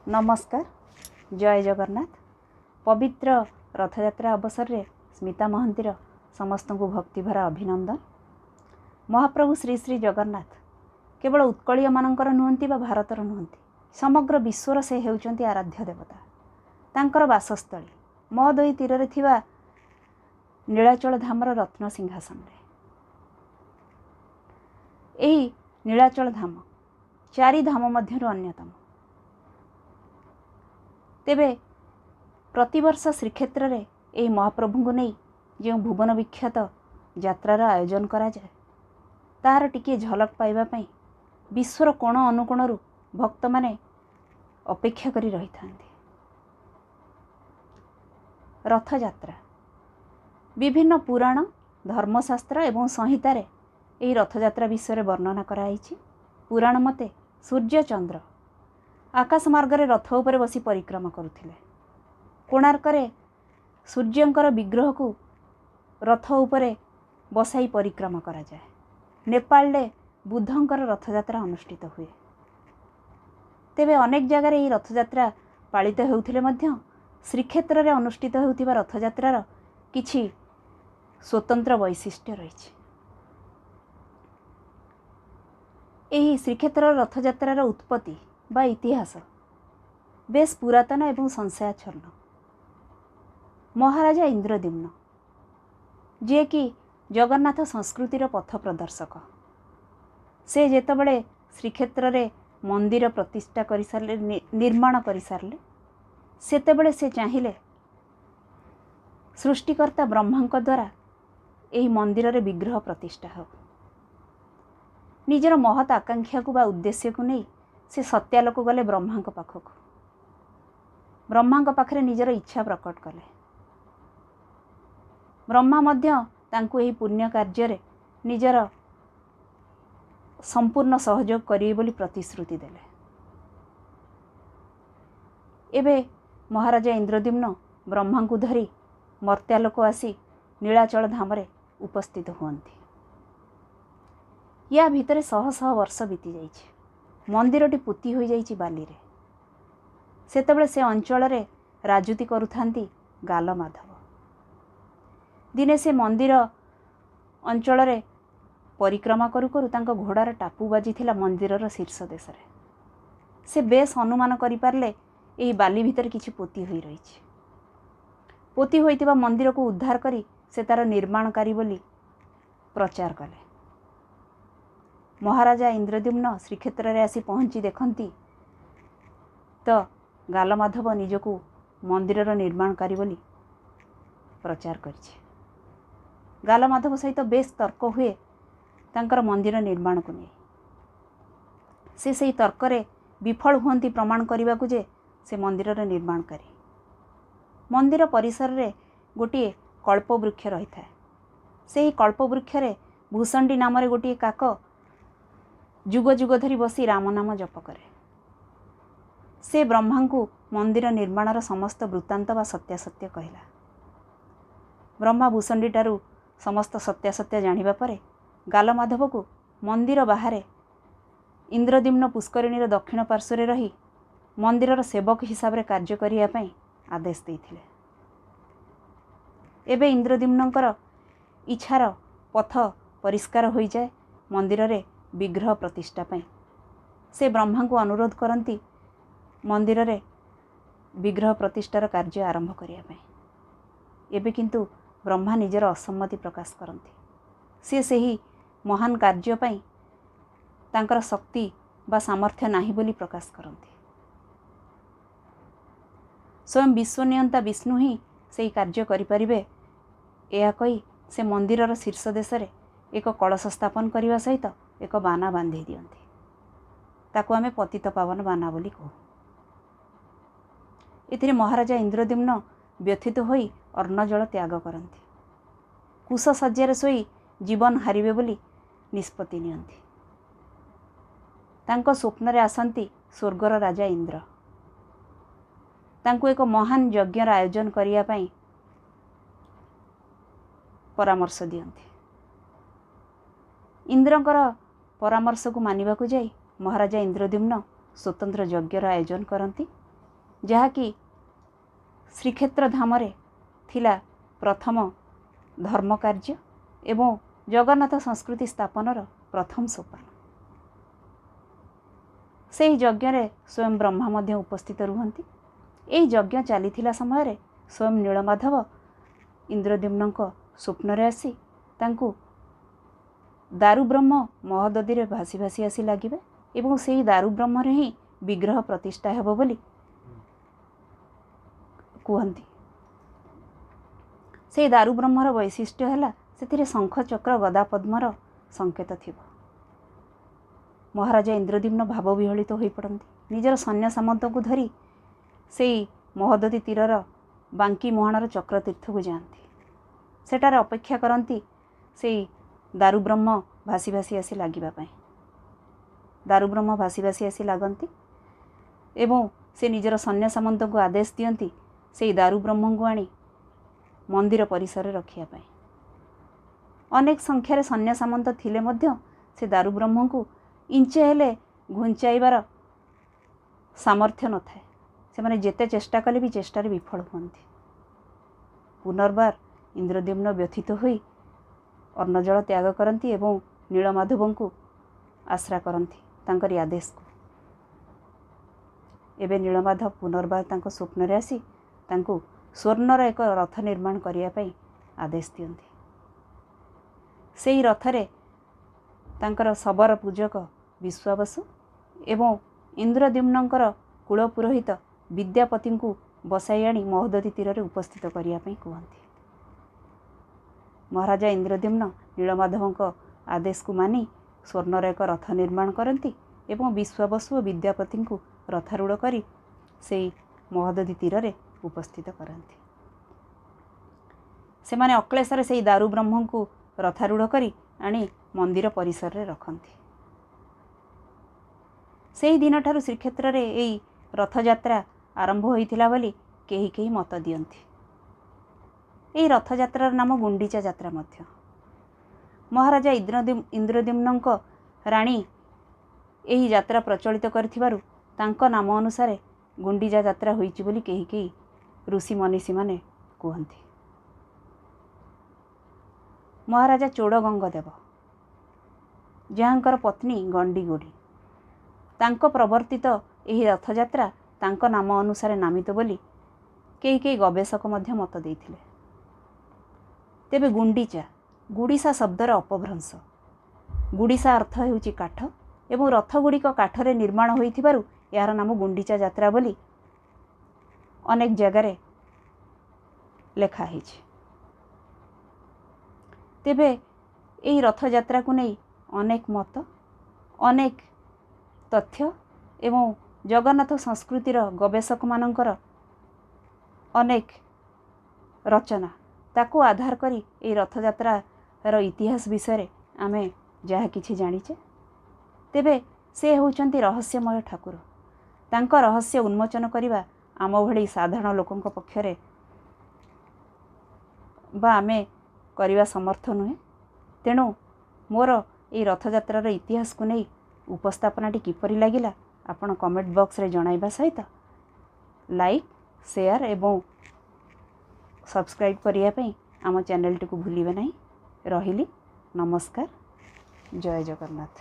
ନମସ୍କାର, ଜୟ ଜଗନ୍ନାଥ। ପବିତ୍ର ରଥଯାତ୍ରା ଅବସରରେ ସ୍ମିତା ମହାନ୍ତିର ସମସ୍ତଙ୍କୁ ଭକ୍ତିଭରା ଅଭିନନ୍ଦନ। ମହାପ୍ରଭୁ ଶ୍ରୀ ଶ୍ରୀ ଜଗନ୍ନାଥ କେବଳ ଉତ୍କଳୀୟମାନଙ୍କର ନୁହନ୍ତି ବା ଭାରତର ନୁହନ୍ତି, ସମଗ୍ର ବିଶ୍ୱର ସେ ହେଉଛନ୍ତି ଆରାଧ୍ୟ ଦେବତା। ତାଙ୍କର ବାସସ୍ଥଳୀ ମହୋଦୟୀ ତୀରରେ ଥିବା ନୀଳାଚଳ ଧାମର ରତ୍ନ ସିଂହାସନରେ। ଏହି ନୀଳାଚଳ ଧାମ ଚାରି ଧାମ ମଧ୍ୟରୁ ଅନ୍ୟତମ। ତେବେ ପ୍ରତିବର୍ଷ ଶ୍ରୀକ୍ଷେତ୍ରରେ ଏହି ମହାପ୍ରଭୁଙ୍କୁ ନେଇ ଯେଉଁ ଭୁବନ ବିଖ୍ୟାତ ଯାତ୍ରାର ଆୟୋଜନ କରାଯାଏ, ତାହାର ଟିକିଏ ଝଲକ ପାଇବା ପାଇଁ ବିଶ୍ୱର କୋଣ ଅନୁକୋଣରୁ ଭକ୍ତମାନେ ଅପେକ୍ଷା କରି ରହିଥାନ୍ତି। ରଥଯାତ୍ରା ବିଭିନ୍ନ ପୁରାଣ, ଧର୍ମଶାସ୍ତ୍ର ଏବଂ ସଂହିତାରେ ଏହି ରଥଯାତ୍ରା ବିଷୟରେ ବର୍ଣ୍ଣନା କରାଯାଇଛି। ପୁରାଣ ମତେ ସୂର୍ଯ୍ୟ ଚନ୍ଦ୍ର ଆକାଶ ମାର୍ଗରେ ରଥ ଉପରେ ବସି ପରିକ୍ରମା କରୁଥିଲେ। କୋଣାର୍କରେ ସୂର୍ଯ୍ୟଙ୍କର ବିଗ୍ରହକୁ ରଥ ଉପରେ ବସାଇ ପରିକ୍ରମା କରାଯାଏ। ନେପାଳରେ ବୁଦ୍ଧଙ୍କର ରଥଯାତ୍ରା ଅନୁଷ୍ଠିତ ହୁଏ। ତେବେ ଅନେକ ଜାଗାରେ ଏହି ରଥଯାତ୍ରା ପାଳିତ ହେଉଥିଲେ ମଧ୍ୟ ଶ୍ରୀକ୍ଷେତ୍ରରେ ଅନୁଷ୍ଠିତ ହେଉଥିବା ରଥଯାତ୍ରାର କିଛି ସ୍ୱତନ୍ତ୍ର ବୈଶିଷ୍ଟ୍ୟ ରହିଛି। ଏହି ଶ୍ରୀକ୍ଷେତ୍ରର ରଥଯାତ୍ରାର ଉତ୍ପତ୍ତି ବା ଇତିହାସ ବେଶ ପୁରାତନ ଏବଂ ସଂଶୟାଚ୍ଛନ୍ନ। ମହାରାଜା ଇନ୍ଦ୍ରଦ୍ୟୁମ୍ନ, ଯିଏକି ଜଗନ୍ନାଥ ସଂସ୍କୃତିର ପଥ ପ୍ରଦର୍ଶକ, ସେ ଯେତେବେଳେ ଶ୍ରୀକ୍ଷେତ୍ରରେ ମନ୍ଦିର ପ୍ରତିଷ୍ଠା କରିସାରିଲେ, ନିର୍ମାଣ କରିସାରିଲେ, ସେତେବେଳେ ସେ ଚାହିଁଲେ ସୃଷ୍ଟିକର୍ତ୍ତା ବ୍ରହ୍ମାଙ୍କ ଦ୍ୱାରା ଏହି ମନ୍ଦିରରେ ବିଗ୍ରହ ପ୍ରତିଷ୍ଠା ହେଉ। ନିଜର ମହତ୍ ଆକାଂକ୍ଷାକୁ ବା ଉଦ୍ଦେଶ୍ୟକୁ ନେଇ ସେ ସତ୍ୟାଲୋକ ଗଲେ ବ୍ରହ୍ମାଙ୍କ ପାଖକୁ। ବ୍ରହ୍ମାଙ୍କ ପାଖରେ ନିଜର ଇଚ୍ଛା ପ୍ରକଟ କଲେ। ବ୍ରହ୍ମା ମଧ୍ୟ ତାଙ୍କୁ ଏହି ପୁଣ୍ୟ କାର୍ଯ୍ୟରେ ନିଜର ସମ୍ପୂର୍ଣ୍ଣ ସହଯୋଗ କରିବେ ବୋଲି ପ୍ରତିଶ୍ରୁତି ଦେଲେ। ଏବେ ମହାରାଜା ଇନ୍ଦ୍ରଦ୍ୟୁମ୍ନ ବ୍ରହ୍ମାଙ୍କୁ ଧରି ମର୍ତ୍ତ୍ୟାଲୋକ ଆସି ନୀଳାଚଳ ଧାମରେ ଉପସ୍ଥିତ ହୁଅନ୍ତି। ୟା ଭିତରେ ଶହ ଶହ ବର୍ଷ ବିତିଯାଇଛି। ମନ୍ଦିରଟି ପୋତି ହୋଇଯାଇଛି ବାଲିରେ। ସେତେବେଳେ ସେ ଅଞ୍ଚଳରେ ରାଜୁତି କରୁଥାନ୍ତି ଗାଲମାଧବ। ଦିନେ ସେ ମନ୍ଦିର ଅଞ୍ଚଳରେ ପରିକ୍ରମା କରୁ କରୁ ତାଙ୍କ ଘୋଡ଼ାର ଟାପୁ ବାଜିଥିଲା ମନ୍ଦିରର ଶୀର୍ଷ ଦେଶରେ। ସେ ବେଶ ଅନୁମାନ କରିପାରିଲେ ଏହି ବାଲି ଭିତରେ କିଛି ପୋତି ହୋଇ ରହିଛି। ପୋତି ହୋଇଥିବା ମନ୍ଦିରକୁ ଉଦ୍ଧାର କରି ସେ ତା'ର ନିର୍ମାଣକାରୀ ବୋଲି ପ୍ରଚାର କଲେ। ମହାରାଜା ଇନ୍ଦ୍ରଦ୍ୟୁମ୍ନ ଶ୍ରୀକ୍ଷେତ୍ରରେ ଆସି ପହଞ୍ଚି ଦେଖନ୍ତି ତ ଗାଲମାଧବ ନିଜକୁ ମନ୍ଦିରର ନିର୍ମାଣକାରୀ ବୋଲି ପ୍ରଚାର କରିଛି। ଗାଲମାଧବ ସହିତ ବେଶ ତର୍କ ହୁଏ ତାଙ୍କର ମନ୍ଦିର ନିର୍ମାଣକୁ ନେଇ। ସେ ସେହି ତର୍କରେ ବିଫଳ ହୁଅନ୍ତି ପ୍ରମାଣ କରିବାକୁ ଯେ ସେ ମନ୍ଦିରର ନିର୍ମାଣକାରୀ। ମନ୍ଦିର ପରିସରରେ ଗୋଟିଏ କଳ୍ପବୃକ୍ଷ ରହିଥାଏ। ସେହି କଳ୍ପବୃକ୍ଷରେ ଭୂଷଣ୍ଡି ନାମରେ ଗୋଟିଏ କାକ ଯୁଗ ଯୁଗ ଧରି ବସି ରାମନାମ ଜପ କରେ। ସେ ବ୍ରହ୍ମାଙ୍କୁ ମନ୍ଦିର ନିର୍ମାଣର ସମସ୍ତ ବୃତ୍ତାନ୍ତ ବା ସତ୍ୟାସତ୍ୟ କହିଲା। ବ୍ରହ୍ମା ଭୂଷଣ୍ଡିଠାରୁ ସମସ୍ତ ସତ୍ୟାସତ୍ୟ ଜାଣିବା ପରେ ଗାଲମାଧବକୁ ମନ୍ଦିର ବାହାରେ ଇନ୍ଦ୍ରଦ୍ୟୁମ୍ନ ପୁଷ୍କରିଣୀର ଦକ୍ଷିଣ ପାର୍ଶ୍ୱରେ ରହି ମନ୍ଦିରର ସେବକ ହିସାବରେ କାର୍ଯ୍ୟ କରିବା ପାଇଁ ଆଦେଶ ଦେଇଥିଲେ। ଏବେ ଇନ୍ଦ୍ରଦ୍ୟୁମ୍ନଙ୍କର ଇଚ୍ଛାର ପଥ ପରିଷ୍କାର ହୋଇଯାଏ ମନ୍ଦିରରେ ବିଗ୍ରହ ପ୍ରତିଷ୍ଠା ପାଇଁ। ସେ ବ୍ରହ୍ମାଙ୍କୁ ଅନୁରୋଧ କରନ୍ତି ମନ୍ଦିରରେ ବିଗ୍ରହ ପ୍ରତିଷ୍ଠାର କାର୍ଯ୍ୟ ଆରମ୍ଭ କରିବା ପାଇଁ। ଏବେ କିନ୍ତୁ ବ୍ରହ୍ମା ନିଜର ଅସମ୍ମତି ପ୍ରକାଶ କରନ୍ତି। ସେ ସେହି ମହାନ କାର୍ଯ୍ୟ ପାଇଁ ତାଙ୍କର ଶକ୍ତି ବା ସାମର୍ଥ୍ୟ ନାହିଁ ବୋଲି ପ୍ରକାଶ କରନ୍ତି। ସ୍ୱୟଂ ବିଶ୍ୱନିୟନ୍ତା ବିଷ୍ଣୁ ହିଁ ସେହି କାର୍ଯ୍ୟ କରିପାରିବେ, ଏହା କହି ସେ ମନ୍ଦିରର ଶୀର୍ଷ ଦେଶରେ ଏକ କଳସ ସ୍ଥାପନ କରିବା ସହିତ ଏକ ବାନା ବାନ୍ଧି ଦିଅନ୍ତି। ତାକୁ ଆମେ ପତିତ ପାବନ ବାନା ବୋଲି କହୁ। ଏଥିରେ ମହାରାଜା ଇନ୍ଦ୍ରଦ୍ୟୁମ୍ନ ବ୍ୟଥିତ ହୋଇ ଅର୍ଣ୍ଣଜଳ ତ୍ୟାଗ କରନ୍ତି। କୁଶ ଶଯ୍ୟାରେ ଶୋଇ ଜୀବନ ହାରିବେ ବୋଲି ନିଷ୍ପତ୍ତି ନିଅନ୍ତି। ତାଙ୍କ ସ୍ୱପ୍ନରେ ଆସନ୍ତି ସ୍ୱର୍ଗର ରାଜା ଇନ୍ଦ୍ର। ତାଙ୍କୁ ଏକ ମହାନ ଯଜ୍ଞର ଆୟୋଜନ କରିବା ପାଇଁ ପରାମର୍ଶ ଦିଅନ୍ତି। ଇନ୍ଦ୍ରଙ୍କର ପରାମର୍ଶକୁ ମାନିବାକୁ ଯାଇ ମହାରାଜା ଇନ୍ଦ୍ରଦ୍ୟୁମ୍ନ ସ୍ୱତନ୍ତ୍ର ଯଜ୍ଞର ଆୟୋଜନ କରନ୍ତି ଯାହାକି ଶ୍ରୀକ୍ଷେତ୍ର ଧାମରେ ଥିଲା ପ୍ରଥମ ଧର୍ମ କାର୍ଯ୍ୟ ଏବଂ ଜଗନ୍ନାଥ ସଂସ୍କୃତି ସ୍ଥାପନର ପ୍ରଥମ ସୋପାନ। ସେହି ଯଜ୍ଞରେ ସ୍ୱୟଂ ବ୍ରହ୍ମା ମଧ୍ୟ ଉପସ୍ଥିତ ରୁହନ୍ତି। ଏହି ଯଜ୍ଞ ଚାଲିଥିଲା ସମୟରେ ସ୍ୱୟଂ ନୀଳମାଧବ ଇନ୍ଦ୍ରଦ୍ୟୁମ୍ନଙ୍କ ସ୍ୱପ୍ନରେ ଆସି ତାଙ୍କୁ ଦାରୁବ୍ରହ୍ମ ମହୋଦଧିରେ ଭାସି ଭାସି ଆସି ଲାଗିବେ ଏବଂ ସେହି ଦାରୁବ୍ରହ୍ମରେ ହିଁ ବିଗ୍ରହ ପ୍ରତିଷ୍ଠା ହେବ ବୋଲି କୁହନ୍ତି। ସେହି ଦାରୁବ୍ରହ୍ମର ବୈଶିଷ୍ଟ୍ୟ ହେଲା ସେଥିରେ ଶଙ୍ଖ, ଚକ୍ର, ଗଦା, ପଦ୍ମର ସଂକେତ ଥିବ। ମହାରାଜା ଇନ୍ଦ୍ରଦ୍ୟୁମ୍ନ ଭାବ ବିହଳିତ ହୋଇପଡ଼ନ୍ତି। ନିଜର ସୈନ୍ୟ ସାମନ୍ତଙ୍କୁ ଧରି ସେଇ ମହୋଦଧି ତୀରର ବାଙ୍କି ମୁହାଣର ଚକ୍ରତୀର୍ଥକୁ ଯାଆନ୍ତି। ସେଠାରେ ଅପେକ୍ଷା କରନ୍ତି ସେଇ ଦାରୁବ୍ରହ୍ମ ଭାସି ଭାସି ଆସି ଲାଗିବା ପାଇଁ। ଦାରୁବ୍ରହ୍ମ ଭାସି ଭାସି ଆସି ଲାଗନ୍ତି ଏବଂ ସେ ନିଜର ସୈନ୍ୟ ସାମନ୍ତଙ୍କୁ ଆଦେଶ ଦିଅନ୍ତି ସେଇ ଦାରୁବ୍ରହ୍ମଙ୍କୁ ଆଣି ମନ୍ଦିର ପରିସରରେ ରଖିବା ପାଇଁ। ଅନେକ ସଂଖ୍ୟାରେ ସୈନ୍ୟ ସାମନ୍ତ ଥିଲେ ମଧ୍ୟ ସେ ଦାରୁବ୍ରହ୍ମଙ୍କୁ ଇଞ୍ଚେ ହେଲେ ଘୁଞ୍ଚାଇବାର ସାମର୍ଥ୍ୟ ନଥାଏ। ସେମାନେ ଯେତେ ଚେଷ୍ଟା କଲେ ବି ଚେଷ୍ଟାରେ ବିଫଳ ହୁଅନ୍ତି। ପୁନର୍ବାର ଇନ୍ଦ୍ରଦ୍ୟୁମ୍ନ ବ୍ୟଥିତ ହୋଇ ଅନ୍ନଜଳ ତ୍ୟାଗ କରନ୍ତି ଏବଂ ନୀଳମାଧବଙ୍କୁ ଆଶ୍ରା କରନ୍ତି ତାଙ୍କରି ଆଦେଶକୁ। ଏବେ ନୀଳମାଧବ ପୁନର୍ବାର ତାଙ୍କ ସ୍ୱପ୍ନରେ ଆସି ତାଙ୍କୁ ସ୍ୱର୍ଣ୍ଣର ଏକ ରଥ ନିର୍ମାଣ କରିବା ପାଇଁ ଆଦେଶ ଦିଅନ୍ତି। ସେହି ରଥରେ ତାଙ୍କର ଶବର ପୂଜକ ବିଶ୍ୱାବସୁ ଏବଂ ଇନ୍ଦ୍ରଦ୍ୟୁମ୍ନଙ୍କର କୁଳପୁରୋହିତ ବିଦ୍ୟାପତିଙ୍କୁ ବସାଇ ଆଣି ମହୋଦଧି ତୀରରେ ଉପସ୍ଥିତ କରିବା ପାଇଁ କୁହନ୍ତି। ମହାରାଜା ଇନ୍ଦ୍ରଦ୍ୟୁମ୍ନ ନୀଳମାଧବଙ୍କ ଆଦେଶକୁ ମାନି ସ୍ୱର୍ଣ୍ଣର ଏକ ରଥ ନିର୍ମାଣ କରନ୍ତି ଏବଂ ବିଶ୍ୱାବସୁ ଓ ବିଦ୍ୟାପତିଙ୍କୁ ରଥାରୂଢ଼ କରି ସେଇ ମହୋଦଧି ତୀରରେ ଉପସ୍ଥିତ କରନ୍ତି। ସେମାନେ ଅକ୍ଳେଶରେ ସେଇ ଦାରୁବ୍ରହ୍ମଙ୍କୁ ରଥାରୂଢ଼ କରି ଆଣି ମନ୍ଦିର ପରିସରରେ ରଖନ୍ତି। ସେହି ଦିନଠାରୁ ଶ୍ରୀକ୍ଷେତ୍ରରେ ଏଇ ରଥଯାତ୍ରା ଆରମ୍ଭ ହୋଇଥିଲା ବୋଲି କେହି କେହି ମତ ଦିଅନ୍ତି। ଏହି ରଥଯାତ୍ରାର ନାମ ଗୁଣ୍ଡିଚା ଯାତ୍ରା ମଧ୍ୟ। ମହାରାଜା ଇନ୍ଦ୍ରଦ୍ୟୁମ୍ନଙ୍କ ରାଣୀ ଏହି ଯାତ୍ରା ପ୍ରଚଳିତ କରିଥିବାରୁ ତାଙ୍କ ନାମ ଅନୁସାରେ ଗୁଣ୍ଡିଚା ଯାତ୍ରା ହୋଇଛି ବୋଲି କେହି କେହି ଋଷି ମନୀଷୀମାନେ କୁହନ୍ତି। ମହାରାଜା ଚୋଡ଼ଗଙ୍ଗଦେବ, ଯାହାଙ୍କର ପତ୍ନୀ ଗଣ୍ଡିଗୋଡ଼ି, ତାଙ୍କ ପ୍ରବର୍ତ୍ତିତ ଏହି ରଥଯାତ୍ରା ତାଙ୍କ ନାମ ଅନୁସାରେ ନାମିତ ବୋଲି କେହି କେହି ଗବେଷକ ମଧ୍ୟ ମତ ଦେଇଥିଲେ। ତେବେ ଗୁଣ୍ଡିଚା ଗୁଡ଼ିସା ଶବ୍ଦର ଅପଭ୍ରଂଶ। ଗୁଡ଼ିସା ଅର୍ଥ ହେଉଛି କାଠ ଏବଂ ରଥଗୁଡ଼ିକ କାଠରେ ନିର୍ମାଣ ହୋଇଥିବାରୁ ଏହାର ନାମ ଗୁଣ୍ଡିଚା ଯାତ୍ରା ବୋଲି ଅନେକ ଜାଗାରେ ଲେଖା ହେଇଛି। ତେବେ ଏହି ରଥଯାତ୍ରାକୁ ନେଇ ଅନେକ ମତ, ଅନେକ ତଥ୍ୟ ଏବଂ ଜଗନ୍ନାଥ ସଂସ୍କୃତିର ଗବେଷକମାନଙ୍କର ଅନେକ ରଚନା, ତାକୁ ଆଧାର କରି ଏହି ରଥଯାତ୍ରାର ଇତିହାସ ବିଷୟରେ ଆମେ ଯାହା କିଛି ଜାଣିଛେ। ତେବେ ସେ ହେଉଛନ୍ତି ରହସ୍ୟମୟ ଠାକୁର। ତାଙ୍କ ରହସ୍ୟ ଉନ୍ମୋଚନ କରିବା ଆମ ଭଳି ସାଧାରଣ ଲୋକଙ୍କ ପକ୍ଷରେ ବା ଆମେ କରିବା ସମର୍ଥ ନୁହେଁ। ତେଣୁ ମୋର ଏଇ ରଥଯାତ୍ରାର ଇତିହାସକୁ ନେଇ ଉପସ୍ଥାପନାଟି କିପରି ଲାଗିଲା ଆପଣ କମେଣ୍ଟ ବକ୍ସରେ ଜଣାଇବା ସହିତ ଲାଇକ୍, ସେୟାର ଏବଂ ସବସ୍କ୍ରାଇବ୍ କରିବା ପାଇଁ ଆମ ଚ୍ୟାନେଲଟିକୁ ଭୁଲିବେ ନାହିଁ। ରହିଲି, ନମସ୍କାର, ଜୟ ଜଗନ୍ନାଥ।